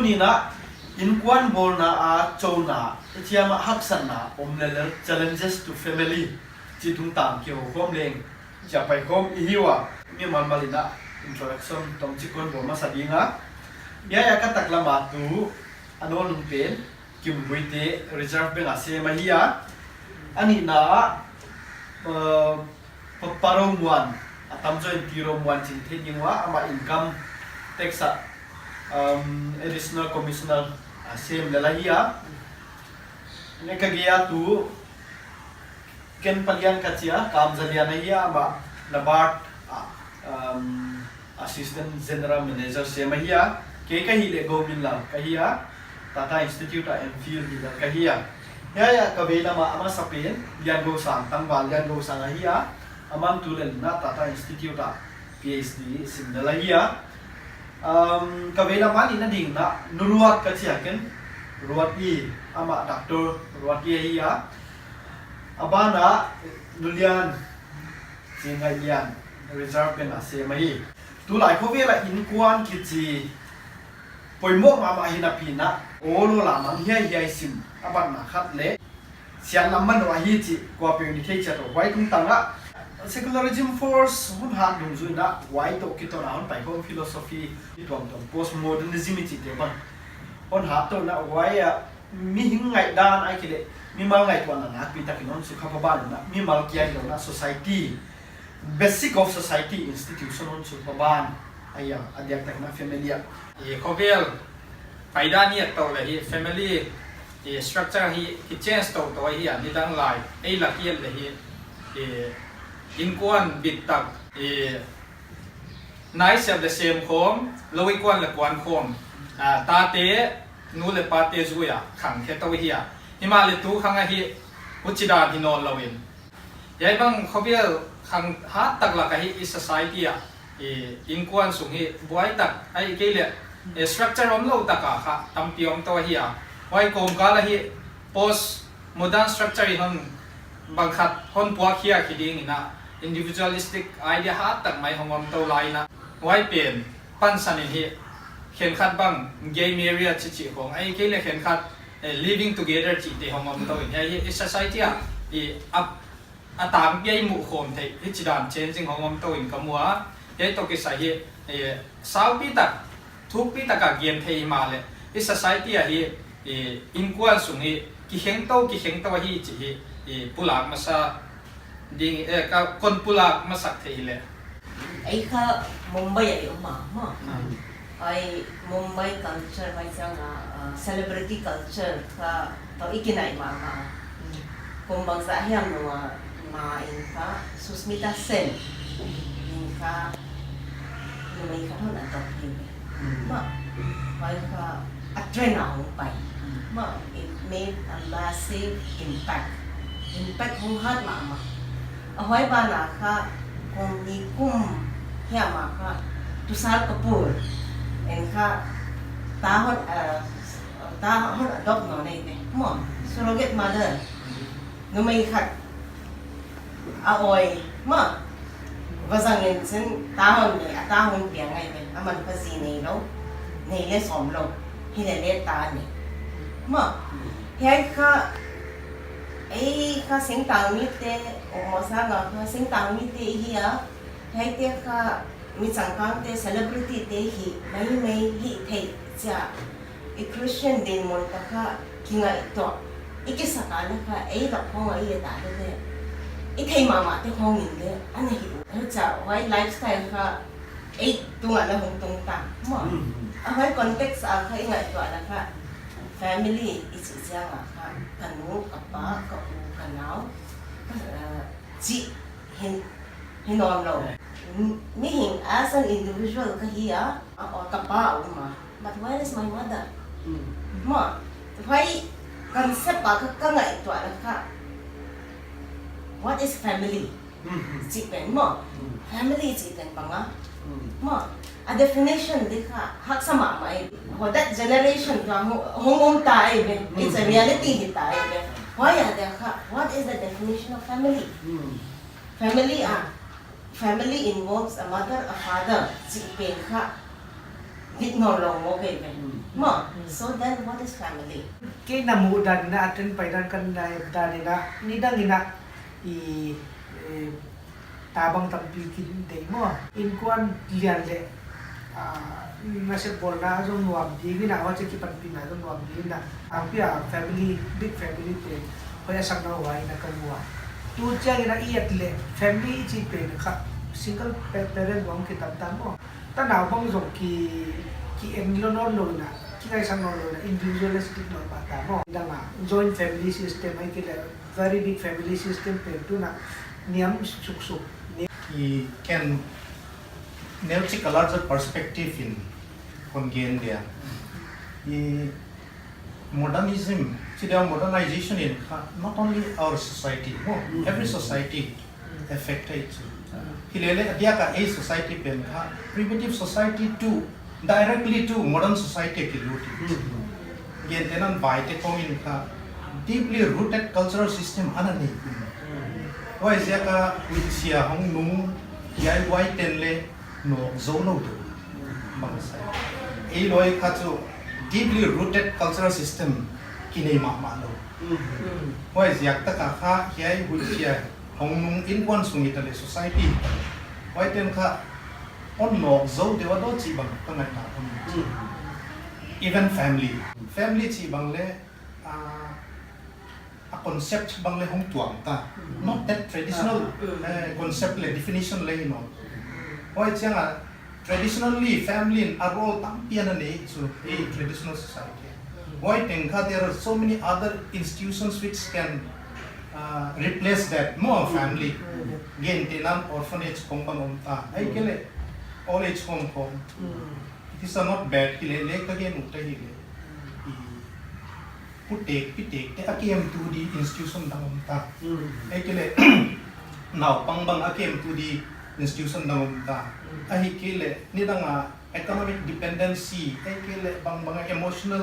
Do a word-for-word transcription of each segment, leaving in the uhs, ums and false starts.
Nihna, inkuan bawlna a chona, i chiam a haksatna om lel, challenges to family, chih tungtang kihou khawm leng chia paikhawm i hi ua. Mimal mal in introduction tawmchik kon bawl masa ding a. Hiai a ka taklam a tu a nawnung pen Kimbuite, Reserve Bank a sem ahi a. A nihna, uh, Pa, Pa Romuan, a tamzaw in Pi Romuan chi thei ding ua, amah income tax a, um, additional commissioner a sem lel ahi a. Neka gei a tu ken palian ka chi a, Kamzalian ahi a, amah NABARD a, um, Assistant General Manager sem ahi a. Kei ka hih leh Gominlal ka hi a, Tata Institute a M Phil hih lel ka hi a. Hiai a ka veilam a a masa pen Liangosang, Tangval Liangosang ahi a. Aman tu lel in Tata Institute a P H D sim lel ahi a. Um, ka veilam a nihna ding in Nu Ruat ka chi a, ken Ruat i, amah Doctor Ruat i ahi a. A ban a Nu Lian, Chingai Lian, Reserve Bank a sem ahi. Tulai khovel a inkuan kichi poimoh mahmah hi napi in, awl awl a mang hiaihiai sim a batna khat leh siatlam manoh ahi chih kuapeuh in i thei chiat uh. Huai tungtang a secularism force hon hat dungzui in, huai toh kiton a hon paikhawm philosophy tuamtuam, postmodernism i chihte bang hon hat tou in, huai a mihing ngaihdan ahihkeileh mimal ngaihtuahna nakpi takin hon sukha pha ban in, mimal kia hilou in society, basic of society institution hon sukha pha ban ahi a, a diak takin family a. I khovel paidan i et tou leh hi family i structure hi kichange toutou ahi a, nidang lai ei lak i et leh hi, i inkuan bit tak, i nai sep leh sem khawm, lou i kuan leh kuan khawm, a, tate, nu leh pate zui a khang khe tou ahi a. Himahleh tu khang a hi huchidan hi nawnlou in, hiai bang khovel khang hat tak lak a hi i society a, i inkuan sung hi buai tak ahihkeileh, e, structure omlou tak a kha tampi om tou ahi a. Huai kawmkal a hi post modern structure in hon bang khat hon puak khia hi ding in, individualistic idea hat tak mai hong om tou lai in, huai pen pansan in hi khenkhat bang gay marriage chi chi khawng ahihkeileh khenkhat, eh, living together chihte hong om tou in, hiai hi i society a i a, a tangpi a i muh khawm theih hichidan changing hong om tou in ka mu a. Hiai toh kisai hi, eh, saupi tak, thukpi tak a gen thei himahleh i society a hi, i inkuan sung hi kikheng tou, kikheng tou ahi chih hi, i pulak masa ding, eh, ka kon pulak masak thei leh. Ei kha Mumbai a i om a, maw. Hmm. Ei Mumbai culture, huai chiang a, ah, celebrity culture kha toh i kinai mahmah. Hmm. Kum bangzah hiam nung a, ma in kha Susmita Sen in kha numei khat hon adopt hi. Hmm. Maw, huai kha a trend a hong pai. Hmm. Maw, it made a massive impact. Impact hong hat mahmah. A huai ban a kha, kum ni kum hiam a kha, Tushar Kapoor in kha ta hon, eh, ta hon adopt nawn ei ve. Maw, surrogate mother. Numei khat a awi, maw, va zang in chin ta hon nei, a ta hon piang ei ve. Aman kha zi neilou, nei leh sawmlou, hilele ta nei. Maw, hiai kha, ei kha singtangmite, o, masa nga kha singtangmite i hi a, hiaite kha mi changkangte, celebrity te hi, maimai hi thei chia. I Christian dinmun tak kha kingaihtuah i kisak a leh kha, ei lak khawng a i et a leh, i thei mahmahte khawng in leh ana hi uh. Huchia huai lifestyle kha ei tung a leh hong tung ta, maw. Hmm. A huai context a kha i ngaihtuah leh kha, family i chih chiang a kha, ka nu, ka pa, ka u, ka nau, ka, eh, chih hi, hi nawnlou. M-, mihing as an individual ka hi a, a, a ka pa a um a. But where is my mother? Hmm. Maw, huai concept a ka, ka ngaihtuah leh kha, what is family? Hmm, hmm. Chih pen maw. Hmm. Family chih pen bang a. Hmm. Maw, a definition di kha haksa mahmah ei. Ho that generation kha hong, hong om ta ei ve. It's a reality hi ta ei ve. Huai a dia kha, what is the definition of family? Hmm. Family a, family involves a mother, a father, chih pen kha dik nawnlou maw kei ve. Hmm. Maw, so then what is family? Kei na muhdan in a, a trend paidan ka et dan in a, nidang in a, i, eh, tabang tampi kideih maw. Innkuan lian leh, ah, nasep bawlna zong nuam ding in a, huchi kipanpihna zong nuam ding in a. Huai a family, big family pen, hoih a sak nawn huai in a ka mu a. Tu chiang in a i et leh, family i chih pen kha, single pa-, parent hong kitam tam maw. Tanau bang zong ki, ki en lou nawn lou in a, ki ngaihsak nawn lou in a, individualistic nawn mah ta maw. Nidang a, joint family system ahihkeileh, very big family system pen tu in a, niam suksuk. Ni- I ken neu chik a larger perspective in kon gen dia. I modernism, chi dia modernization in kha, not only our society, maw, every society affected chu. Hilele, a diak a ei society pen kha, primitive society to, directly to modern society a kilut. Gentehna in vaite khong in kha, deeply rooted cultural system ana nei. Huaiziak a huihchia hong nung, hiai huaiten leh nawk zou lou deuh. Bang sai. Ei loi kha chu deeply rooted cultural system kinei mahmah lou. Huaiziak tak a kha hiai huihchia hong nung innkuan sung hita leh society hita leh, huaiten kha hon nawk zou deuh a daw chih bang ka ngaihna om. Even family. Family chih bang leh, ah, a concept bang leh hong tuam ta. Not that traditional, eh, concept leh definition leh hi nawn. Huai chiang a traditionally family in a role tampi ana nei chu, eh, traditional society. Huai teng kha there are so many other institutions which can, uh, replace that maw family. Gentehna in orphanage khong bang om ta. Ahihkeileh old age home khong. It is not bad. Hilele ka gen ut ahihleh, i putek pitek te a kemtu di institution dang om ta. Ahihkeileh naupang bang a kemtu di institution dang om ta. Ahihkeileh nidang a economic dependency, ahihkeileh bangbang a emotional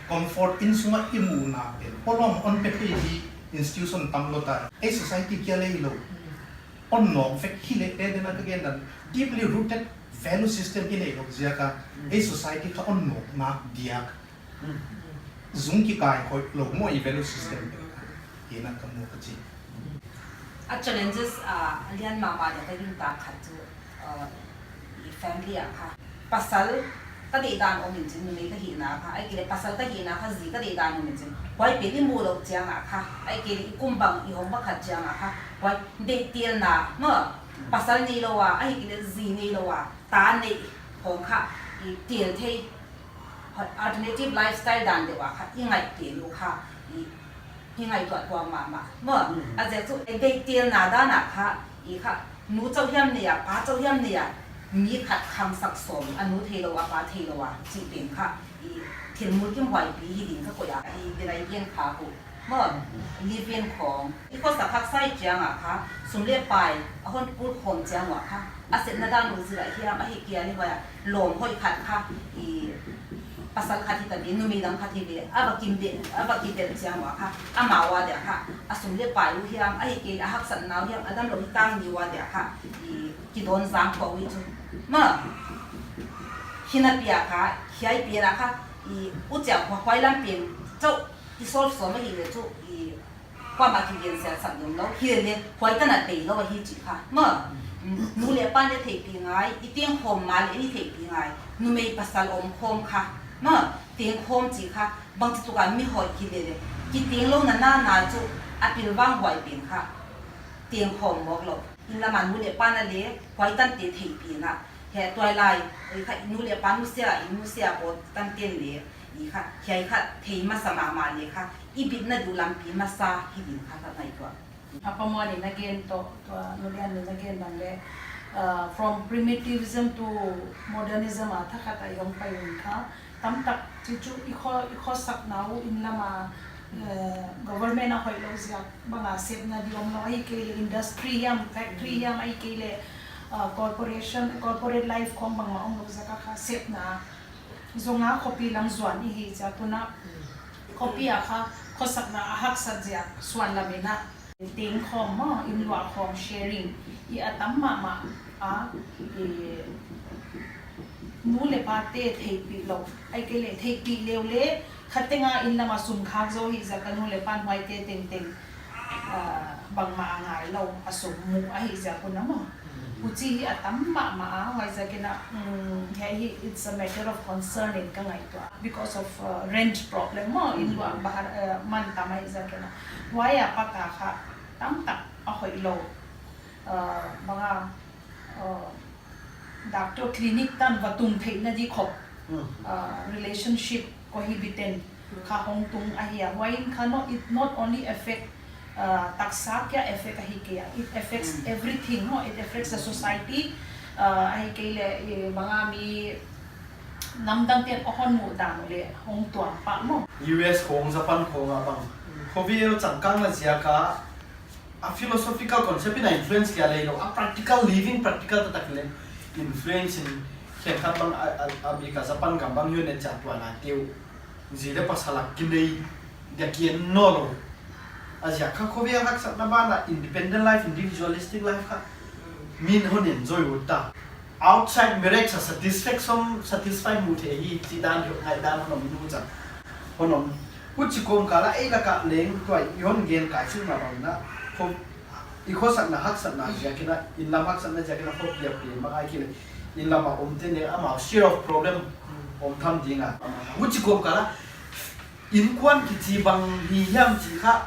comfort, innsung a i muhna pen polam hon pe thei di institution tam lou ta. Ei society kia leh lou. Hon nawk vek hileh, te dena ka gen dan, deeply rooted value system i neih lou ziak a, ei society kha hon nawk nak diak. Zung kikai hoih lou maw i value system pen kha. Hina ka mu ka chi. A challenges, ah, a lian mahmah dia ka gingta khat chu, ah, i family a kha. Pasal ka deihdan om in chin, numei ka hihna kha. Ahihkeileh pasal ka hihna kha zi ka deihdan om in chin. Huai pen i muh lou chiang a kha. Ahihkeileh i kum bang i hong va khat chiang a kha. Huai deihtelna, maw, pasal neilou a, ahihkeileh zi neilou a, ta nei khong kha. I tel thei. Alternative lifestyle dan deuh a kha, i ngaihte lou kha, i, i ngaihtuah tuah mahmah. Maw, a ziak chu, i deihtelna dan a kha, i kha, nu chauh hiam nei a, pa chauh hiam nei a, mi khat khangsak sawm, a nu theilou, a pa theilou a, chih pen kha, i thil mulkimhuaipi hi ding ka koih a, i dena i gen kha hu. Maw, live-in khong. I khosak haksa i chiang a kha, sum leh pai, a hon pul khawm chiang ua kha. A sepna dan uh zil a hiam, ahihkeileh huai a, lawm hoih khat kha, i pasal khat hita di, numei dang khat hi ve, a va kim ve, a va kim ve chiang ua kha. Amau a dia kha, a sum leh pai uh hiam, ahihkeileh a haksatna uh hiam, a damlou hi tang di ua dia kha. I kidon zang khong uh chu. Maw, hinapi a kha, hiai pen a kha, i u chiang khua huai lam pen, chauh, i solve sawm ahihleh chu, i kuamah kigen sial sak dom lou, hilele huai tan a tei lou ahi chih kha. Maw, nu leh pa leh theihpih ngai, i tengkhawm ma leh i theihpih ngai, numei pasal om khawm kha. Maw, tengkhawm chih kha, bangchituk a mi hoih hilele, kitenglouna nana chu a pilvang huai pen kha. Tengkhawm mawk lou. Inn lam a nu leh pa na leh, huai tante theihpih na. Hiai tuailai, i kha nu leh pa nusia, i nusia pawl tanten leh, i kha, hiai kha thei masa mahmah leh kha, i bitna duh lampi masa hi ding kha ka ngaihtuah. A Pa Muan in a gen toh, tua Nu Lian in a gen bang leh, uh, from primitivism to modernism a thakhat a i hong pai un kha, tamtak chi chu i kho, i khosakna uh inn lam a, eh, government a hoihlou ziak bang a sepna di omlou, ahihkeileh industry hiam, factory hiam, ahihkeileh, uh, corporation, corporate life khong bangmah omlou ziak a kha sepna zong a khopi lam zuan i hi ziak un a, khopi a kha khosakna a haksat ziak suan lam in a, tengkhawm maw, inn luah khawm sharing i a tam mahmah a, i Nu le pate theihpih lou, ahihkeileh theihpih leu le, khat teng a inn lam a sum khak zou hi ziak a nu le pa'n huaite tengteng, ah, bangmah a ngai lou, a sum muh ahih ziak un a maw. Huchi hi a tam mahmah a, huaiziakin a, mm, hiai hi, it's a matter of concern in ka ngaihtuah. Because of, uh, rent problem maw, inn luah bahar, uh, man tam ahih ziakin a. Huai a pat a kha tamtak a hoih lou. Uh, bang a, uh, doctor clinic tan va tung theihna di khop, uh, relationship cohabitant kha hong tung ahi a. Huai in kha not, it not only affect, uh, taksa kia affect ahi kei a, it affects everything, no? It affects the society, uh, ahihkeileh, eh, bang a mi namdang te'n a hon muh dan uleh hong tuam pah maw. U S khong, Japan khong a bang khovel changkang na ziak a, a philosophical concept in a influence kia lei lou, a practical living, practical taktak leh influence in khenkhat bang a, a, America, Japan gam bang U N chia tuan a teu. Zi leh pasal a kinei dia kian nawn lou. A ziak kha khovel haksatna ban a independent life, individualistic life kha min hon enjoy ut ta. Outside marriage a satisfaction, satisfy mu thei hi, chih dan hi, ngaihdan hon om nu cha. Hon om. Huchi kawmkal a ei lak a leng tuai, i hon gen kai suk na bang na. Kho, i khosakna haksatna ziakin a, inn lam haksatna ziakin a, kho piak piak ma ai kile. Inn lam a om te ne, amau share of problem om tham ding a. Huchi kawmkal a, innkuan kichi bang hi hiam chih kha,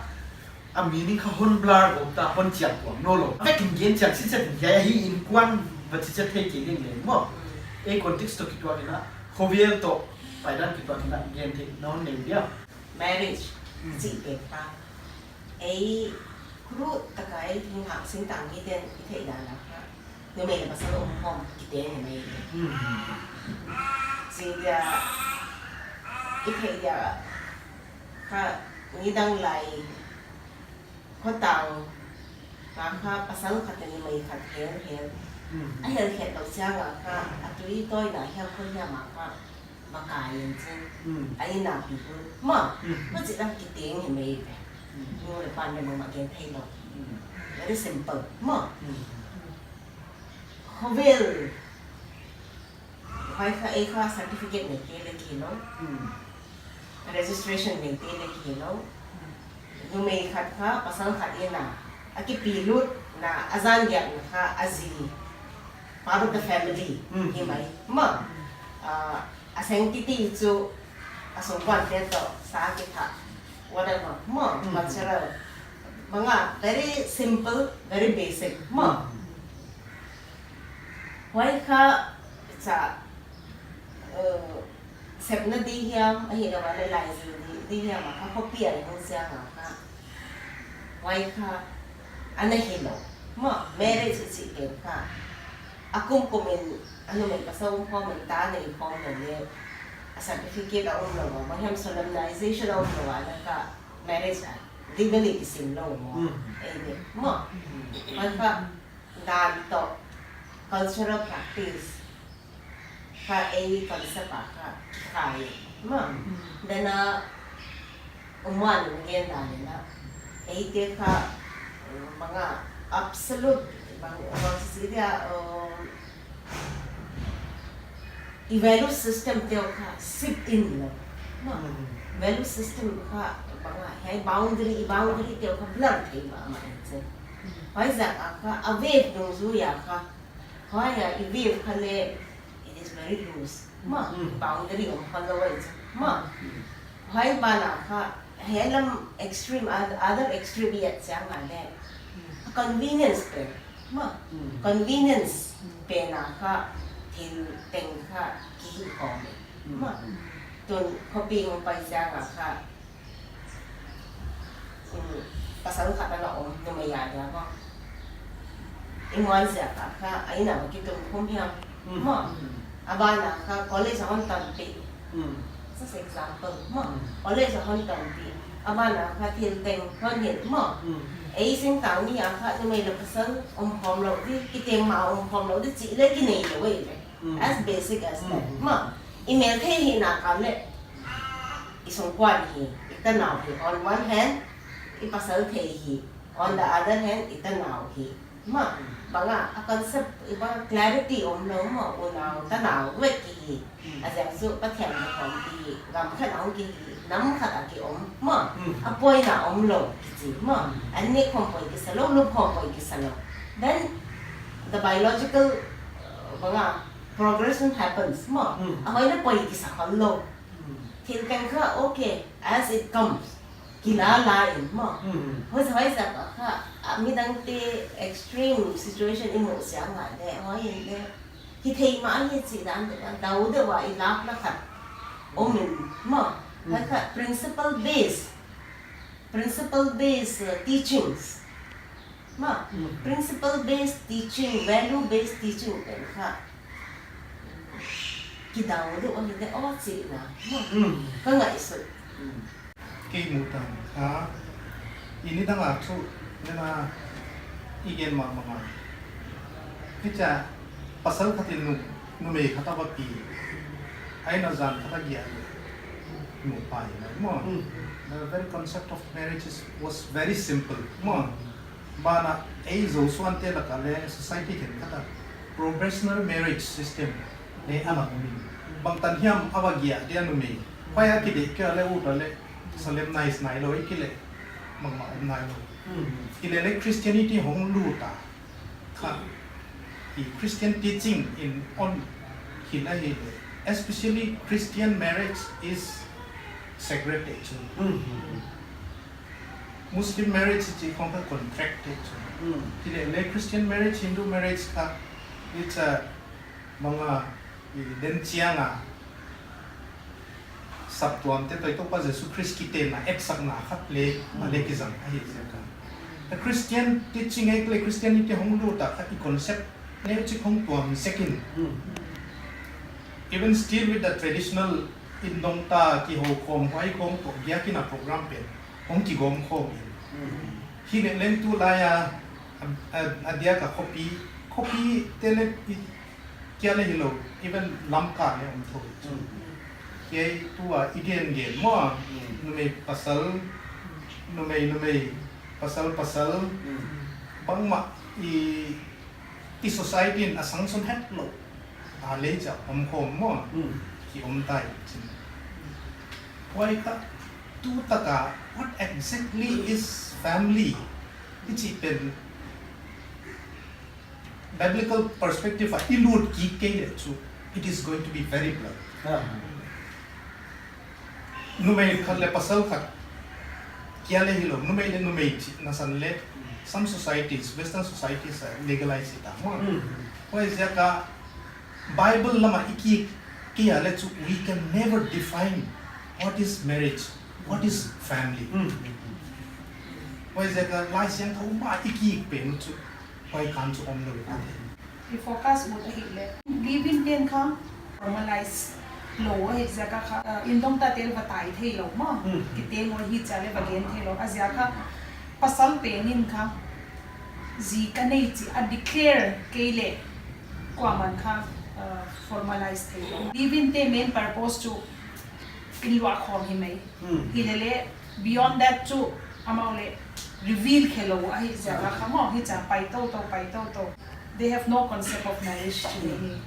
a meaning kha hon blur gawp ta, hon chiang tuam nawn lou. Vekin gen chiang si chet in hiai hi innkuan va chi chet thei kei ding leh maw. Ei context toh kituak in a, khovel toh paidan kituak in a, gen theihna hon nei dia. Marriage chih pen kha, ei crude tak a ei hing hak singtang mite'n i theih dan a kha, numei leh pasal omkhawm kiteng hi mai. Chih dia i theih dia kha, nidang lai khotang a kha pasal khat in numei khat hel hel. A hel khet lou chiang a kha, a tui tawina hiam kho hiam a kha, va kai in chin. A inn a pi hun. Maw, huchi dan kiteng hi mai ve. Nu leh pa'n leng bangmah gen thei lou. Very simple. Maw. Khovel Huai kha ei kha certificate neite leng kihi lou. Registration neite leng kihi lou. Numei khat kha pasal khat inn a, a kipi lutna, a zan giakna kha a zi. Part of the family hi mai. Maw, ah, a sanctity chu a sungkuante toh sa kitha. Whatever. Maw, cultural. Bang a, very simple, very basic. Maw. Huai kha, cha, uh, sepna di hiam, ahihlouh a leh laizil di, di hiam a kha, khopi a i hong chiang a kha. Huai kha, ana hilou. Maw, marriage i chih pen kha. A kum kum in, a numei pasal omkhawm in ta nei khawm lou leh, a certificate a omlou a, bang hiam solemnization a omlou a, ana kha marriage a, legally kisim lou maw. Ei ve, maw. Huai kha, dan toh cultural practice kha ei concept a kha kikhai. Maw, dan a, um, wan gen dan in a, eite kha, um, bang a absolute, bang, bang si dia, um, i value system te uh kha sip in lou. Maw, value system kha bang a, hiai boundary, i boundary te uh kha blur thei mahmah in chin. Huaiziak a kha, a wave dungzui a kha, huai a i wave kha leh, it is very loose. Maw, boundary om kha lou ai chin. Maw, huai ban a kha, hiai lam extreme, oth-, other extreme i et chiang a leh, a convenience pen. Maw, convenience pen a kha, thil teng kha kihih khawm e. Maw, tun khopi hong pai chiang a kha, um, pasal khat ana om, numei a dia maw. I muan ziak a kha, a inn a va kitung khum hiam. Maw, a ban a kha college a hon tonpih. Just example, maw. College a hon tonpih. A ban a kha thil teng hon hilh, maw. Ei singtang mi a kha numei leh pasal omkhawm lou di, kiteng mah omkhawm lou di chih leng kinei lou ei ve. As basic as that. Maw, i mel thei hihna kam leh, i sungkuan hi, i tanau hi. On one hand, i pasal thei hi. On the other hand, i tanau hi. Maw, bang a, a concept, i bang clarity om lou maw, unau, tanau, vek ki hi. A ziak chu Pathian na khawm ki, gam khat a hong ki hi, nam khat a ki om maw, a poina om lou ki chi maw. An ne khawm poi kisa lou, lup khawm poi kisa lou. Then, the biological, uh, bang a, progression happens maw. A hoih na poi kisa khol lou. Thil pen kha, okay, as it comes. Kila la in maw. Hoih, hoih zak a kha, a midangte extreme situation i muh siang a le, hoih in le. Ki thei mah hi chi dan deuh a, dau deuh a i lak na khat. Om in maw. Hoih kha principle base. Principle base, uh, teachings. Maw, principle based teaching, value based teaching pen kha. Ki dau deuh a ni de aw chi na. Maw, ka ngaihsut. Kei muh tan kha, i nidang a chu, nena i gen mahmah ngai. Hichia pasal khat in nu, numei khat a va pi. Ai na zan khat a giah leh. Nupa in a maw. The very concept of marriage is, was very simple. Maw. Banah ei Zosuante lak a le society khenkhat a probational marriage system le a lang om in. Bangtan hiam a va giah dia numei. Huai a kideih kei a le ut a le solemnize nailou, ei ki le bangmah om nailou. Hilele Christianity hong lut a kha. I Christian teaching in hon hilh a hile. Especially Christian marriage is sacred teaching. Muslim marriage chih khong kha contract te chu. Hilele Christian marriage, Hindu marriage kha, it's a, bang a, i den chiang a saptuam te toh i Toupa Jesu Christ kitenna, etsakna khat le, a le kizang ahi ziak a. The Christian teaching ei le Christianity hong lut a kha i concept neu chik hong tuam zek in. Even still with the traditional in dong ta kihou khawm huai khawng toh biakinn a program pen hong kigawm khawm in. Hilele leng tulai a, a, a, a diak a khopi, khopi te le i kia le hilou, even Lamka le om thou. Kei tu a i gen gen maw, numei pasal, numei numei, pasal pasal, bangmah i i society in a sangsun hetlou a lei cha om khawm maw, ki om tai chin. Huai kha tu tak a, what exactly is family? I chih pen biblical perspective a i lut kik kei le chu, it is going to be very blurred. Numei khat le pasal khat kia le hilou, numei le numei chih na san le, some societies, Western societies a legalize ta maw. Huai ziak a Bible lam a i kik kei a le chu, we can never define what is marriage, what is family. Huai ziak a Laisiangthou mah i kik pen chu, huai kan chu om lou i thei. I focus ut ahih leh live-in ten kha formalize lou ahih ziak a kha, uh, in dong ta tel va tai theilou maw. Kiteng uh hi chia le va gen theilou. A ziak kha pasal pen in kha zi ka nei chi a declare kei leh kuaman kha, uh, formalize theilou. Live-in te main purpose chu in luah khawm hi mai. Hilele beyond that chu amau le reveal khelou ahih ziak a kha maw, hichia pai tou tou, pai tou tou. They have no concept of marriage today,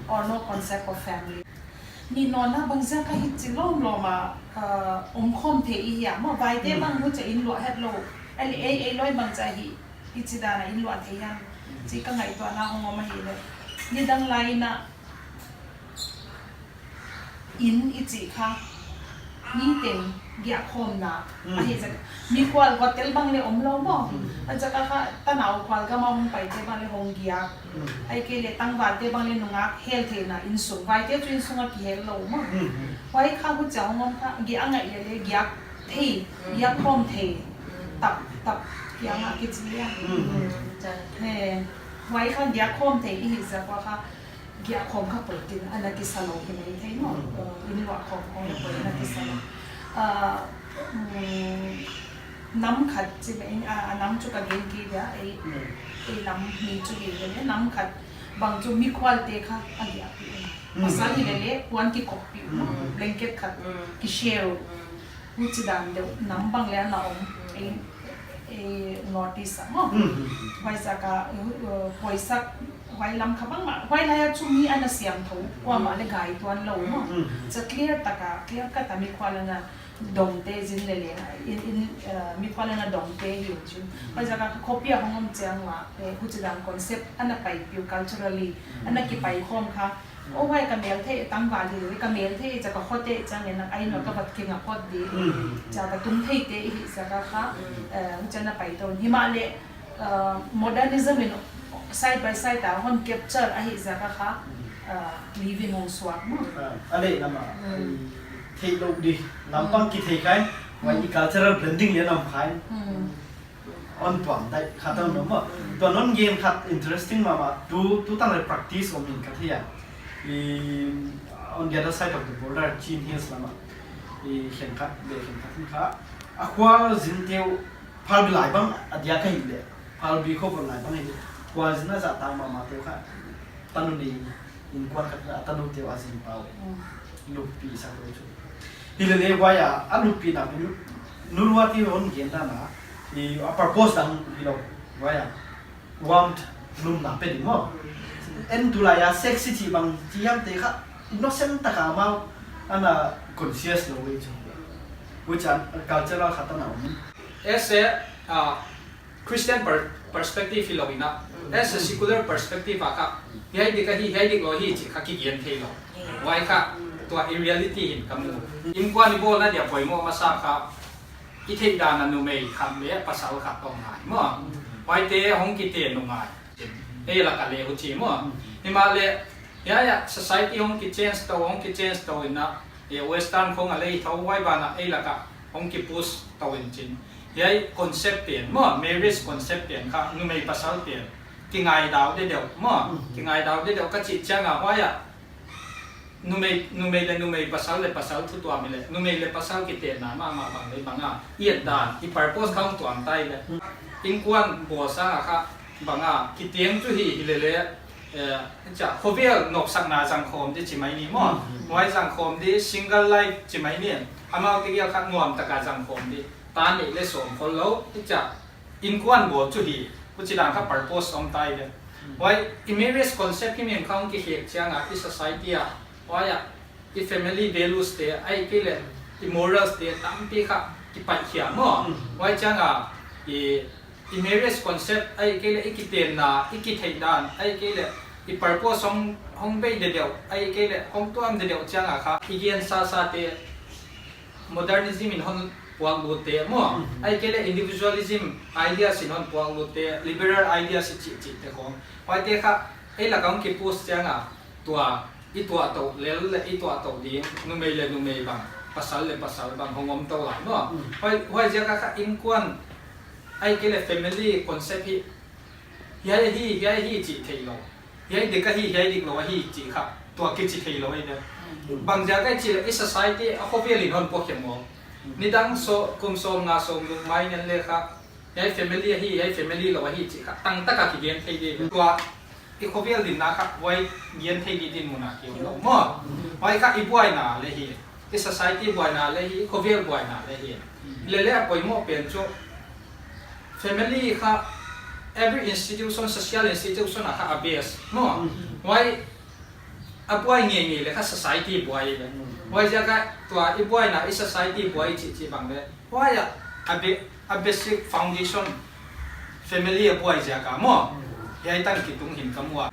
or no concept of family. Ni nona bang ziak a hichi lawm lawm a, uh, om khawm thei i hia maw, vaite bang huchia in luah hetlou. Ei, ei, ei loi bang chia hi, hichi dan a in luah thei hiam chi ka ngaihtuahna hong om ahih leh. Nidang lai in a in i chih kha, mi teng giah khawmna. Ahih ziak, mikhual hotel bang le om lou maw. A ziak a kha, tanau khual gam a hong paite bang le hong giak. Ahihkeileh tangvalte bang le nungak hel theihna insung. Vaite chu insung a kihel lou maw. Huai kha huchia hong om kha, giah a ngaih lele, giak thei, giak khawm thei. Tap, tap, giak a kichi a. He, huai kha giak khawm thei i hih ziak ua kha, giah khawm kha poimoh in ana kisa lou hi mai thei maw. Uh, in luah khawm khawm poimoh in ana kisa lou. Uh, mm, nam khat chi mai, uh, a nam chu ka gen kei dia, ei, ei lam mi chu hi le, nam khat bang chu mikhualte kha a giahpih in. Pasal hi lele, puan kikawppih, blanket khat kishare. Huchi dan deuh, nam bang le ana om. Ei, eh, North East ah maw. Mm, mm, mm. Huai ziak a, uh, uh, poisak, huai lam kha bangmah, huai lai a chu mi ana siangthou, kuamah leh ngaihtuah lou maw. Mm, mm. Chu clear tak a, clear cut a mi khual ana dongte zin leleng, in, in, uh, mi khual ana dongte hi uh chin. Mm. Huai ziak a khopi a hong om chiang ua, eh, huchidan concept ana paipih uh culturally, mm, ana kipai khawm kha, oh, huai ka mel thei tangval hi, ka mel thei ziak a ka khot te chiang in a, ai no ka vat keng a khot di. Mm. Ziak a tung thei te hi ziak a kha, mm, eh, huchidan a pai tou. Himahleh, eh, modernism in side by side a hon capture ahi ziak a kha, mm, eh, living hong suak maw. Ah, a leh lam a, mm, i theih louh di, lampang, mm, kithei khai, huai, mm, i cultural blending leh lam khai. Mm. Hon tuam dai khat a om maw. Tua non gen khat interesting mahmah. Tu, tu tan leh practice om in ka thei a. I, on the other side of the border, Chin Hills lam a. I khenkhat, beh khenkhat in kha. A khua zin te uh, phalbi lai bang a diak ahihleh. Phalbi khua bang lai bang ahihleh. Khua zin a zahtak mahmah te uh kha. Tanu nei, innkuan khat a tanu te uh a zin pau. Mm. Lupi sak lou chu. Hilele huai a, a lupina pen, nu lua ti hon gen dan a, i a purpose dang hilou, huai a, warmth, lupna pe di maw. En tulai a sexy chih bang, chih hiam te kha, innocent tak a amau, ana conscious lou uh chu. Huchi'n cultural khat ana om. As a, uh, Christian per-, perspective hilou in a, mm, as a secular perspective a kha, hiai dik ahi, hiai diklou hi chih kha kigen theilou. Mm. Huai kha, tua in reality hin ka mu. Innkuan i bawlna dia poimoh masa kha, i theih dan a numei khat leh pasal khat om ngai maw. Mm. Huaite hong kiten ngai. Ei lak a leh huchi maw. Mm. Himahleh, hiai a society hong kichange tou, hong kichange tou in a, eh, Western khong a lei thou huai ban a ei lak a hong kipush tou in chin. Hiai concept pen maw, marriage concept pen kha, numei pasal pen. Kingaidau deuhdeuh maw, mhm, kingaidau deuhdeuh ka chih chiang a huai a. Numei, numei leh numei, pasal leh pasal thu tuam hileh. Numei leh pasal kitenna mahmah bang leh bang a. I et dan, i purpose kha hong tuam ta hileh. Innkuan bawl sang a kha bang a. Kiteng chu hi, hilele. Eh, chia, khovel nopsakna zangkhawm di chi mai ni maw. Mm. Huai zangkhawm di, single life chi mai ni. Amau tegel kha nuam tak a zangkhawm di. Ta neih leh sawm khol lou, chia, innkuan bawl chu hi. Huchidan kha purpose om ta hileh. Mm. Huai, i marriage concept hi min kha hong kikhek chiang a, i society a. Huai a, i family values te, ahihkeileh i morals te tampi kha kipaihkhiak maw. Mm. Huai chiang a, i, i marriage concept, ahihkeileh i kitenna, i kitheih dan, ahihkeileh i purpose hong, hong bei deuhdeuh, ahihkeileh hong tuam deuhdeuh chiang a kha, i gen sasa te, modernism in hon puaklut te maw. Mm. Ahihkeileh individualism ideas in hon puaklut te, liberal ideas i chih chih te khong. Huaite kha, ei lak a hong kipush chiang a, tua, i tuah tou lel leh i tuah tou ding, numei leh numei bang, pasal leh pasal bang, hong om tou lai maw. Mm. Huai, huai ziak a kha innkuan, ahihkeileh family concept hi, hiai hi, hiai hi chih theilou. Hiai dik ahi, hiai diklou ahi chih kha, tua kichi theilou ahi de. Mm. Bang ziak a chih leh, i society a khovel in hon pawtkhe maw. Mm. Nidang sawm, kum sawmnga sawmguk mai ngen leh kha, hiai family ahi, hiai family lou ahi chih kha, tangtak a kigen thei di. Mm. Tua, i khovel dinna kha, huai gen thei di dinmun a ki om lou maw. Mm. Huai kha i buaina leh hi, i society buaina leh hi, i khovel buaina leh hi. Mm. Lele a poimoh pen chu, family kha, every institution, social institution a kha a base maw. Mm. Huai a buai ngeingei leh kha society buai leh. Mm. Huai ziak a tua i buaina i society buai chih chih bang leh. Huai a, a be-, a basic foundation family a buai ziak a maw. Mm. Hiai tan kitung hi'n ka mu a.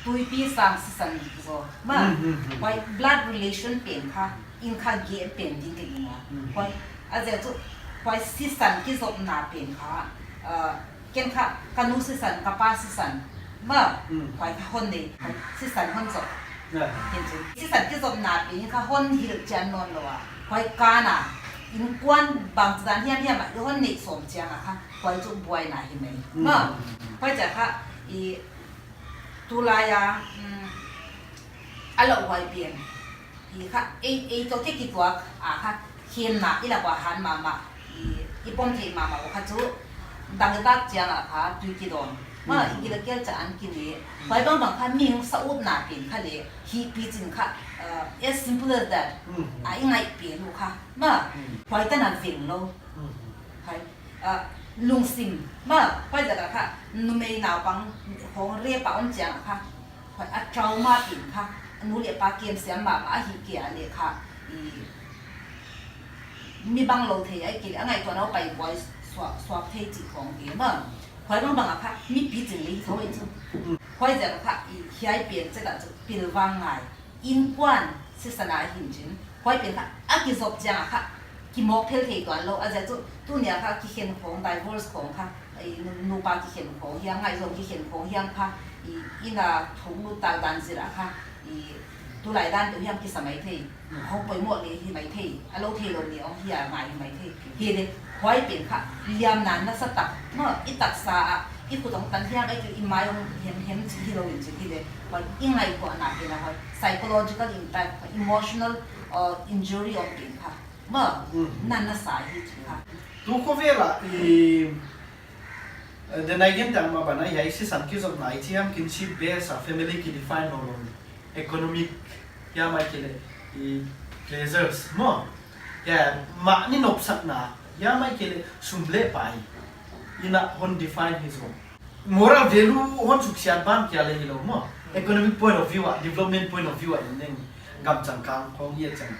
Tuipi sang sisan zaw. Maw, mm, mm, mm, huai blood relation pen kha, in kha gen pen ding ka gingta. Mm. Huai, a ziak chu, huai sisan kizopna pen kha, uh, ken kha, ka nu sisan, ka pa sisan, maw, mm, huai kha hon nei, sisan hon zop. Yeah. Ken chu, sisan kizopna pen kha hon hilhchian nawnlou a. Huai kana, innkuan bangchidan hiamhiam a, i hon neih sawm chiang a kha, huai chu buaina hi mai. Mm. Maw, huai ziak kha, i, tulai a, mm, a lauhuai pen. I kha, ei, ei toh kituak a kha, khenna, i lak ua han mahmah, i, i pom thei mahmah uh kha chu, dangtak chiang a kha, tui kidawm. Maw, mm, i gil a kial cha an kine. Mm. Huai bangbang kha, mihing sautna pen kha leh, hihpichin kha, uh, as simple as that. Mm. A i ngaih pen uh kha. Maw, mm, huai tan a veng lou. Mm. Huai, uh, Lungsim, ma, huaiziak a kha, numei naupang hong rape a om chiang a kha, huai a trauma pen kha, nu leh pa kem siam mahmah ahihkeileh kha, i, mi banglou thei ahihkeileh, a ngaihtuahna uh pai buai suak, suak thei chih khong te, ma. Huai bangbang a kha, mi pichin lei thou i chu. Huaiziak a kha, i, hiai pen chet a chu, pilvang ngai. Innkuan sisan a hin chin, huai pen kha a kizop chiang a kha, kimawk phel thei tuan lou, a ziak chu tuni a kha kikhen khong, divorce khong kha, i, nu-, nupa kikhen khong hiam, ngaihzawng kikhen khong hiam kha, i, inn a thuk lut tak dan zir a kha, i, tulai dan deuh hiam kisa maithei, hong poimoh leh hi maithei, a lou theilou ni hong hi a ngai hi maithei. Hileh, huai pen kha, liamna nasa tak, ma, i taksa a, i khut hong tan hiam, ahihkeileh i mai hong hem hem chih hilou in chih hileh, huai i ngaihtuahna pen a huai, psychological impact, huai emotional, uh, injury om pen kha, ma, Mm. na nasa hi chih kha. Tu khovel a, i, eh, then again, tang ma bana, hiai sisan kizopna i chi hiam kinship base a family kidefine nawnlou. Economic, hiam ahihkeileh, i, pleasures, maw. Hiai, mahni nopsakna, hiam ahihkeileh, sum leh pai. Ina hon define hi zaw. Moral value hon suksiat ban kia leh hilou maw. Economic point of view a, development point of view a, in neng gam changkang khong hiai chang.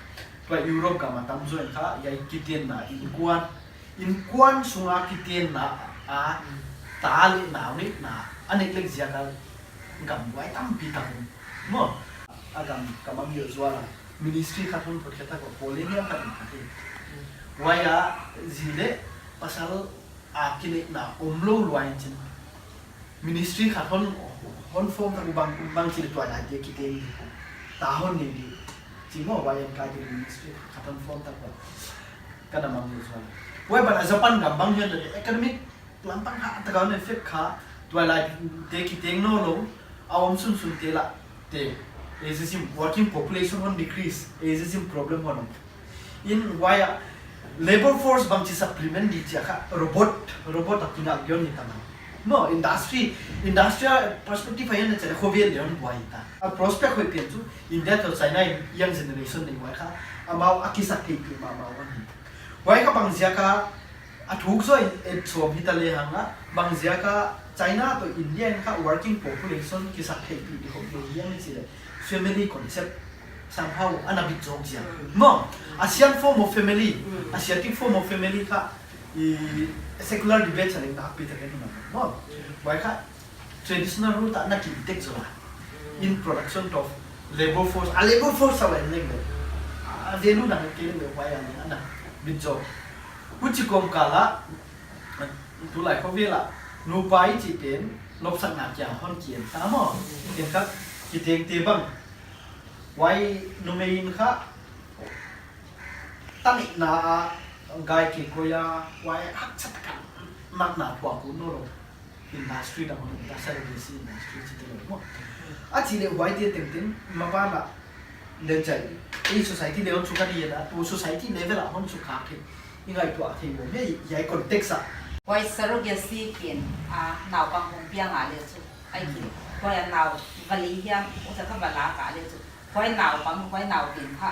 Tua Europe gam a tamzaw in kha, hiai kitenna, innkuan, innkuan sunga kitenna a, ta leh nau neihna, a neglect ziak a gam buai tampi tak om. Maw, a gam ka mang yo zual a, ministry khat hon phut khe tak a, Poland hiam khat in khat hi. Huai a, zi leh pasal a kineihna omlou luat in chin. Ministry khat hon, hon form tak uh bang, bang chih leh tuailaite kiteng di. Ta hon nei di. Chi maw, huai a ka di ministry khat hon form tak uh. Ka na mang ni zual. Huai ban a Japan gam bang hiam leh economic lampang kha, tak a hon effect kha, tuailaite kiteng nawnlou, a om sunsun te lah te, ageism, working population hon decrease, ageism problem hon om. In huai a, labor force bangchi supplement di chia kha, robot, robot a kingak di hon hi ta maw. No, industry, industrial perspective a hiam na chia khovel leh hon buai ta. A prospect hoih pen chu, India toh China in young generation nei huai kha, amau a kisaktheihpih mahmah hon hi. Huai kha bang ziak a, a thuk zaw in et sawm hita lehang a, bang ziak a China toh India in kha working population kisaktheihpih di hon hi hiam i chih leh family concept somehow ana bit zawk ziak. Mm. Maw, Asian form of family, Mm. Asiatic form of family kha, i secular debate sa leng nakpi tak in na maw. Mm. Huai kha traditional rule tak na kitek zaw a. In production of labor force, a labor force a wen leng leh. A value na ke leng leh huai a ni ana bit zawk. Huchi kawmkal a, tulai khovel a, nupa i chih pen, nopsakna kia hon kien ta maw. Ken kha, kitengte bang. Huai numei in kha, ta neihna a, gai kikoih a, huai haksa tak a, nakna thuak uh nawnlou. Industry dang hon, surrogacy industry chih te lou maw. A chih leh huaite tengteng, maban a, len chai, ei society level chu ka di a, tu society level a hon chu ka ke, i ngaihtuah thei maw, hiai, hiai context a. Huai surrogacy pen, a, naupang hong piang a leh chu, ai ki, huai a nau, vali hiam, u sa ka vala ka leh chu, huai naupang, huai nau pen kha,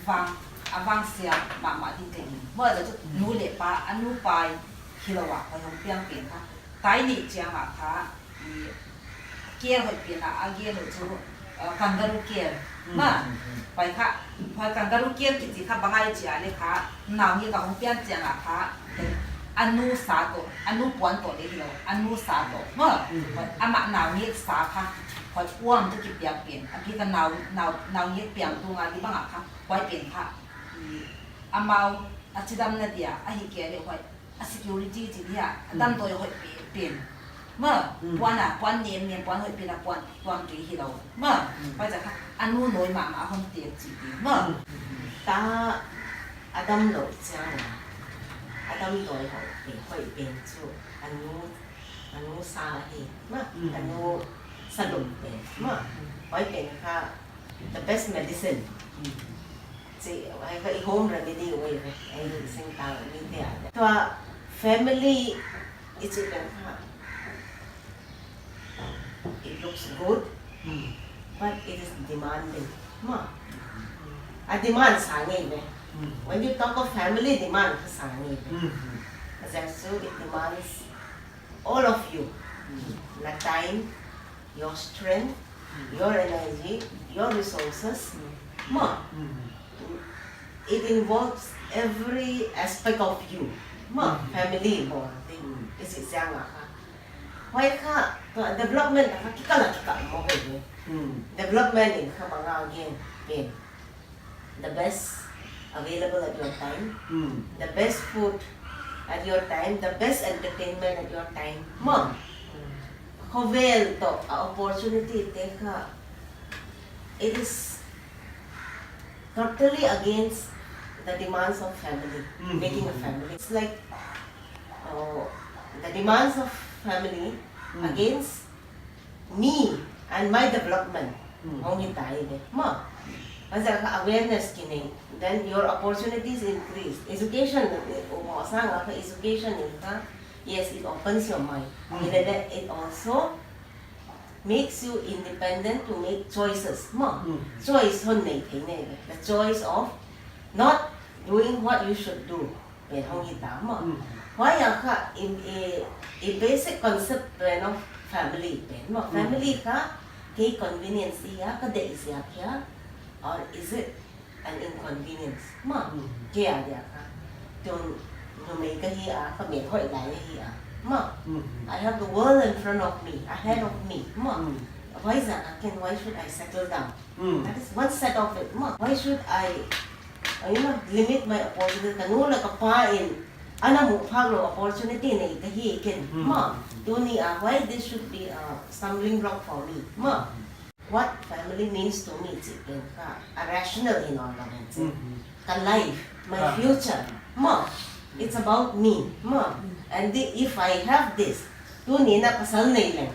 vang, a vangsiat mahmah ding ka hi. Maw, a ziak chu nu leh pa, a nupa hilou a, huai hong piang pen kha. Tai neih chiang a kha, i, care hoih pen a, a gen uh chu, uh, kangaroo care. Mm, Maw, mm, mm. Huai kha, huai kangaroo care kichi kha bang ahia chih leh kha, naungek a hong piang chiang a kha, a nu sa toh, a nu puan toh leh hilou, a nu sa toh. Maw, Mm. huai, amah naungek sa kha, huai uam toh kipiak pen, a pi kha nau, nau, naungek piang tung a di bang a kha, huai pen kha, i, amau, a chidamna dia, ahihkeileh huai, a security chih dia, a Mm. damdawi hoih pen, pen. Maw, Mm. puan a, puan nem nem, puan hoih pen a, puan, puan kei hilou. Maw, Mm. huai ziak kha, a nu nawi mahmah hon tek chih pen. Maw. Mm. Ta, a damlou chiang a, a damdawi hoih pen, hoih pen chu, a nu, a nu sa hi, maw, Mm. a nu sa lum pen, maw, Mm. huai pen kha, the best medicine. Mm. Chih, huai kha i home remedy uh ahi ve, ei Mm. singtang mite a. Tua family i chih pen kha, it looks good, Mm. but it is demanding. Maw. A demand sang ngei ve. Mm. When you talk of family demand, kha sang ngei ve. Mm. A Just so it demands all of you. Na time, your strength, your energy, your resources. Maw. It involves every aspect of you. Maw, family maw, thing. Is it siang a kha? Huai kha, tua development a kha kikal a kikal maw ko ni. Development in kha bang a gen, pen. The best available at your time, the best food at your time, the best entertainment at your time. Maw. Khovel toh a opportunity te kha, it is totally against the demands of family, making a family. It's like, uh, the demands of family against me and my development. Hong hi ta i ve. Maw. Huaiziak a kha awareness ki nei. Then your opportunities increase. Education, uh, maw sang a kha education in kha, yes, it opens your mind. Hilele, it also makes you independent to make choices. Maw. Choice hon nei thei nei ve. The choice of not doing what you should do. Pen hong hi ta maw. Huai a kha in a, a basic concept pen of family pen maw. Family kha kei convenience i a ka deih ziak hia, or is it an inconvenience? Maw. Kei a dia kha. Tun numei ka hi a, ka mel hoih lai hi a. Maw. I have the world in front of me, ahead of me. Maw. Huaiziak a ken, why should I settle down? That is one set of it. Maw. Why should I, uh, you know, limit my opportunity? Ka nu leh ka pa in ana muh phak lou opportunity nei ka hi ken. Maw. Tuni a, why this should be a stumbling block for me? Maw. What family means to me, chih pen kha a rational in all the ways. Ka life, my future. Maw. It's about me. Maw. And the, if I have this, tuni in a pasal nei leng,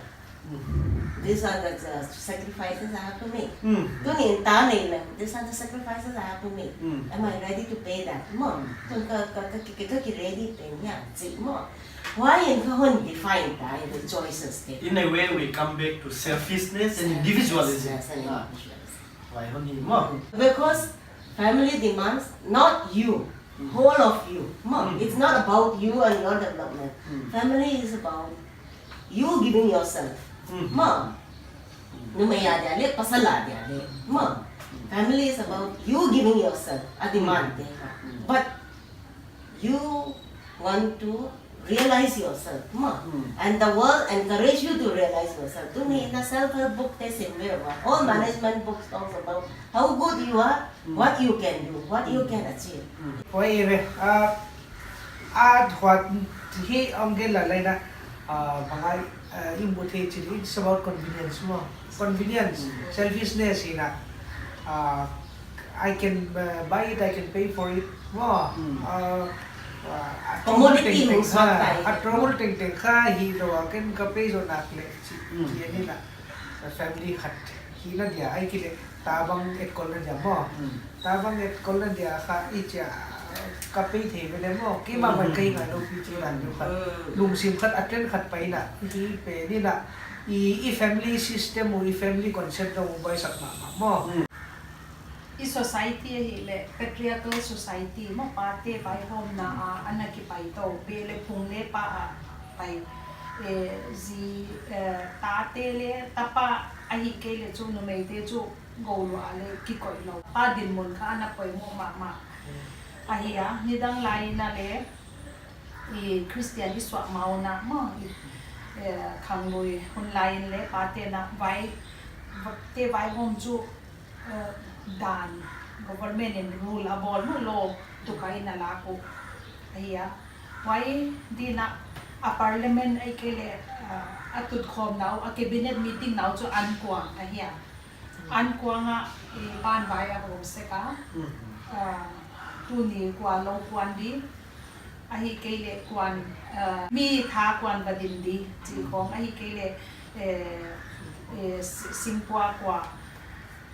these are the, the sacrifices I have to make. Tuni in ta nei leng, these are the sacrifices I have to make. Am I ready to pay that? Maw. Tun ka, ka, ka, ka, ka ki ready pen hia, chih maw. Huai in kha hon define ta i the choices te. In a way, we come back to selfishness and individualism. Yes, and individualism. Huai hon hi maw. Because family demands not you, whole of you. Maw. It's not about you and your development. Family is about you giving yourself. Maw. Numei a dia leh, pasal a dia leh. Maw. Family is about you giving yourself a demand te kha. But you want to realize yourself, maw. And the world encourage you to realize yourself. Tuni in a self-help book te sim ve ua. All management books talks about how good you are, what you can do, what you can achieve. Huai ve, ah, a thuat hi om gen la lai na, ah, bang ai, ah, i mu thei chih, it's about convenience maw. Convenience, selfishness hi na. Ah, I can, uh, buy it, I can pay for it. Maw. Ah, ah, commodity tengteng kha, a trouble tengteng kha hi lou a, ken ka pay zou nak leh chih, chih ni na. Family khat hihna dia, ahihkeileh tabang etkholhna dia maw. Tabang etkholhna dia kha i chia, ka pay thei ve leh maw. Keimah man ka hi ngai lou pi chih dan deuh khat. Lungsim khat, a trend khat pai na. Hi pen in a, i, i family system uh, i family concept uh buaisak mahmah maw. I society ahihleh patriarchal society maw, pate vaihawmna a ana kipai tou, beh leh phung leh pa a pai. Eh, zi, eh, tate leh tapa ahihkeileh chu numeite chu gou lua leh kikoih lou. Pa dinmun kha ana poimoh mahmah. Ahi a, nidang lai in a leh, i Christian i suah ma un a maw, i, eh, khanglui hun lai in leh pate na vai, te vaihawm chu, eh, dan, government in rule a bawl maw, law tuk a in a lak uh. Ahi a, huai din a, a parliament ahihkeileh, eh, a tutkhawmna uh, a cabinet meeting na uh chu ankuang ahi a. Ankuang a, eh, pan vai a hawm sek a. Ah, tuni kua lou kuan di, ahihkeileh kuan, ah, mi tha kuan va din di, chih khong, ahihkeileh, eh, eh, si-, singpua kua,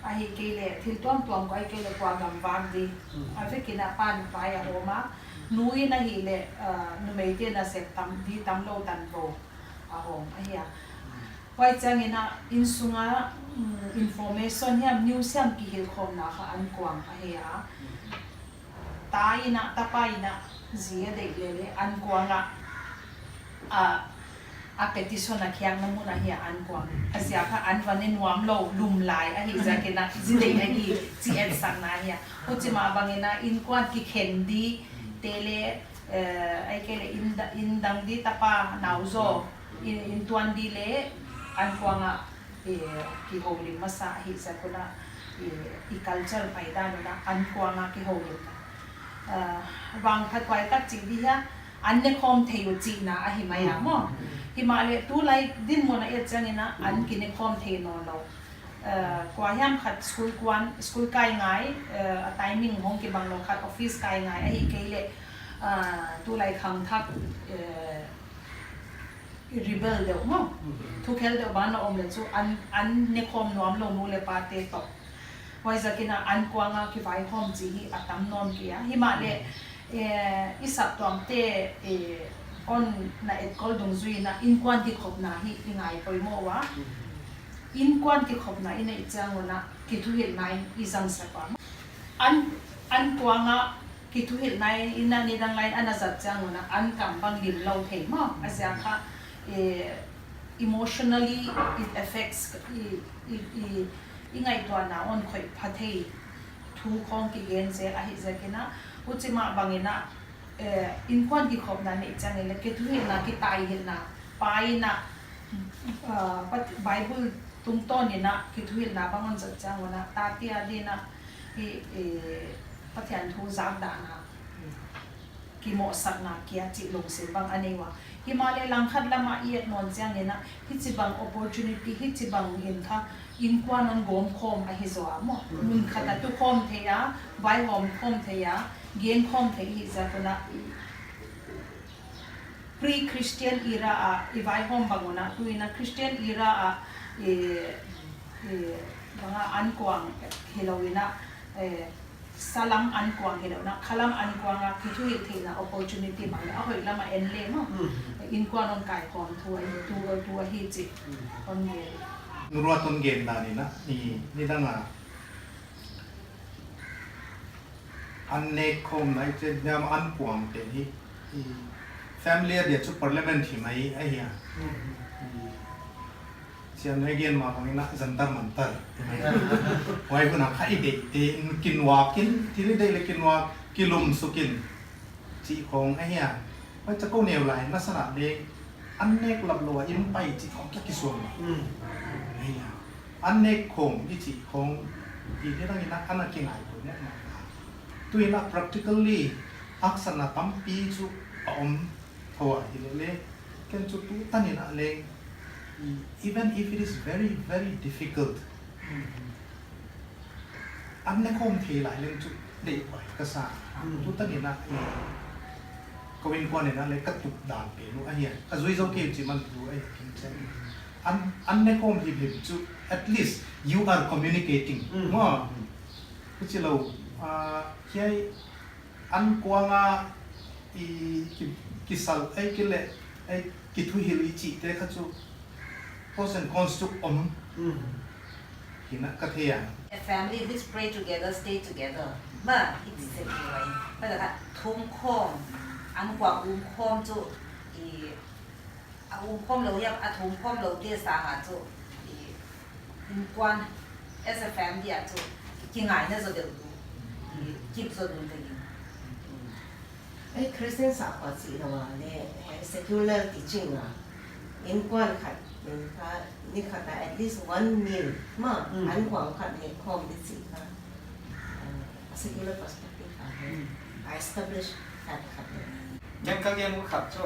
ahihkeileh thil tuamtuam kua, ahihkeileh kua gam vak di. A vek in a pan vai a hawm a, nu in ahihleh, ah, numeite nasep tam di tam lou tan vo a hawm ahi a. Huai chiangin a, insung a, mm, information hiam, news hiam kihilhkhawmna kha ankuang ahi a. Ta in a, tapa in a, Zi a deih leh leh ankuang a, a, a petition a khiakna mun ahi a ankuang. A ziak kha an va ne nuam lou lum lai ahih ziakin a zi deih ahi chi etsakna ahi a. Huchi mah bangin a innkuan kikhen di te leh, eh, ahihkeileh inn da-, inn dang di tapa nau zaw, inn, inn tuan di leh ankuang a, eh, kihoulim masa ahih ziak un a, eh, i culture pai dan un a ankuang a kihoulim. Eh, bang khat kuai tak chih di hia, an ne khawm thei uh chihna ahi mai a maw. Himahleh tulai dinmun a et chiangin a an ki ne khawm thei nawn lou. Eh, kuahiam khat school kuan, school kai ngai, eh, a timing hong kibang lou khat office kai ngai ahihkeileh, eh, tulai khangthak, eh, rebel deuh maw. Thukhel deuh bang a om leh chu an, an ne khawm nuam lou nu leh pa te toh. Huaiziakin a ankuang a kivaihawm chih hi a tam nawn kei a. Himahleh, eh, i saptuamte, eh, hon na etkol dungzui in a innkuan kikhopna hi i ngai poimoh ua. Innkuan kikhopna i neih chiang un a kithuhilhna in i zang sak ua. An, ankuang a kithuhilhna in a nidang lai in a na zat chiang un a an kam bang lim lou thei maw. A ziak kha, eh, emotionally it affects i, i, i, i ngaihtuahna hon khoih pha thei thu khawng kigen zel ahih ziakin a, huchi mah bangin a, eh, innkuan kikhopna neih chiangin leh kithuhilhna, kitaihilhna, pa in a, ah, Pat-, Bible tungtawn in a kithuhilhna bang hon zat chiang un a, tate a din a, i, i, Pathian thu zak dan a kimohsakna kia chih lungsim bang a nei ua. Himahleh langkhat lam a i et nawn chiangin a, hichibang opportunity, hichibang in kha innkuan hon gawm khawm ahi zaw a maw. Mun khat a tu khawm thei a, vaihawm khawm thei a, gen khawm thei ahih ziak un a, pre-Christian era a i vaihawm bang un a, tu in a Christian era a, eh, eh, bang a ankuang hilou in a, eh, salam ankuang hilou in a, khalam ankuang a kithuhilh theihna opportunity bang leh a hoih lam a en leh maw. Innkuan hon kaikhawm thu ahi, tu, tu ahi chih hon gen. Nu Ruat hon gen dan in a, ni, nidang a an nek khawmna i chih dan ankuang te hi, i family a dia chu parliament hi mai ahi a. I siam nei gen mah bangin a Jantar Mantar. Huai hun a kha i deih te in kinuak in, thil i deih leh kinuak, kilum suk in. Chih khawng ahi a. Huai chauh kou neu lai, na sana leh an nek lap lou a inn pai chih khawng kia kisuang. Ahi a. An nek khawm i chih khawng, i nidang in a ana kingai tou neh na. Tu in a practically haksatna tampi chu a om thou a hileh leh, ken chu tu tan in a leng, i, even if it is very, very difficult, an ne khawm thei lai leng chu deih huai ka sa. Tu tan in a, i, kou innkuan in a leh ka tup dan pen uh ahi a. Ka zui zou kei chih man tu ahi ken chen. An, an ne khawm himhim chu, at least you are communicating. Maw. Huchi lou, ah, hiai ankuang a i ki, kisal ahihkeileh, ei kithuhilh i chih te kha chu pros and cons chu om. Hi in a ka thei a. A family which pray together, stay together. Maw, i chih se ki wai. Maw, kha thum khawm, ankuang um khawm chu i a um khawm lou hiam, a thum khawm lou te sang a chu, i, innkuan, as a family a chu, kingaina zaw deuh tu, i, kip zaw dun ka gingta. Ei Christian sap a chih lou a leh, eh, secular teaching a, innkuan khat, in kha, ni khat a at least one meal, maw, ankuang khat nek khawm di chih kha. A secular perspective a, a establish khat khat leh. Ken ka gen uh khat chu,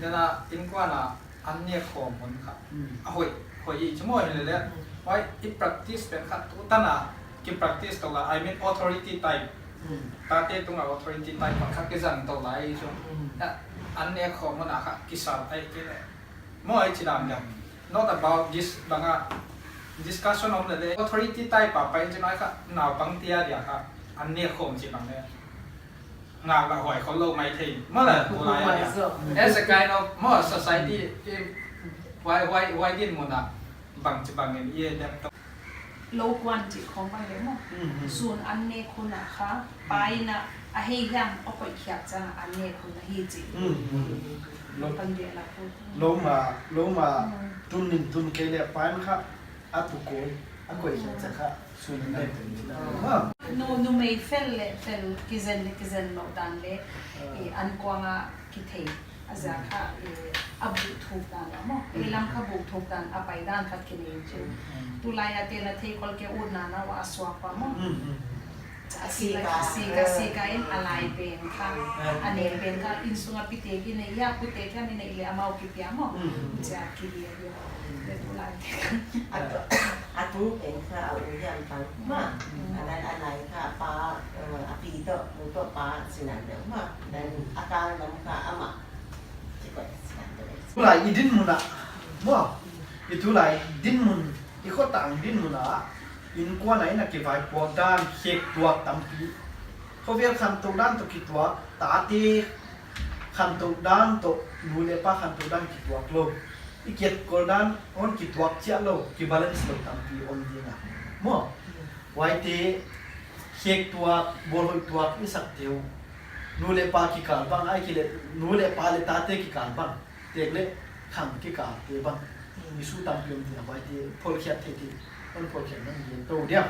nena innkuan a an nek khawm hun khat. A hoih, hoih i chu maw hileh leh. Huai i practice pen khat tu tan a, ki practice tou lai, I mean authority type. Tate tung a authority type khat kizang tou lai chu. An nek khawm hun a khat kisal ahihkeileh. Maw, ei chih dan dia. Not about this bang a discussion om leh leh. Authority type a pai chin ai kha naupang te a dia kha. An nek khawm chih bang leh. Ngak lah huai khol lou mai thei. Maw leh, tulai a dia. As a kind of, maw, society, i, huai, huai, huai dinmun a bangchibang in i adapt. Lou kuan chih khawng bang leh maw. Sun an nek hun a kha, pa in a, A hei hiam a koih khiak chiang a nek hun ahi chi. Mm, mm. Lo, pan dia la pu. Lo ma, lo ma, mm, tun nin tun kei le pan kha, a tu koi, a koih khiak chiang kha, sun nen. Mm. Ha. Nu, numei fel le fel, kizen le kizen lou dan le, ah, i an kuang a kithei. A ziak kha, eh, a buh thuk dan a maw. Mm. Ei lam kha buh thuk dan, a pai dan khat kinei chu. Mm. Tulai a te na thei kol ke ut na na wa a suak pa maw. Mm, mm. A sika, a sika, a sika in a lai pen kha. Mm. A neu pen kha, innsung a pite ki nei ya, pute kha ni nei le amau kipia maw. Mm. Ziak ki dia dia. Mm. Le tulai te kha. A tu, a tu pen kha, a u hiam tang maw. Mm. A nan a lai kha, pa, eh, a pi toh, nu toh pa, sinan deuh maw. Then a kal lam kha, ama. Tulai i dinmun ah, maw, i tulai dinmun, i khotang dinmun ah, innkuan a inn a kivaipuak dan, khek tuak tampi. Khovel khantou dan toh kituak, tate khantou dan toh, nu le pa khantou dan kituak lou. I kiat kol dan, hon kituak chiat lou, kibalance lou tampi om ding a. Maw, huaite, khek tuak, bawlhoih tuak, i sak te uh. Nu le pa kikal bang, ahihkeileh, nu le pa le tate kikal bang. Tek le khang kikal te bang. Mm. Issue tampi om ding a, huaite phawlkhiak theih theih. Hon phawlkhiak nan gen tou dia.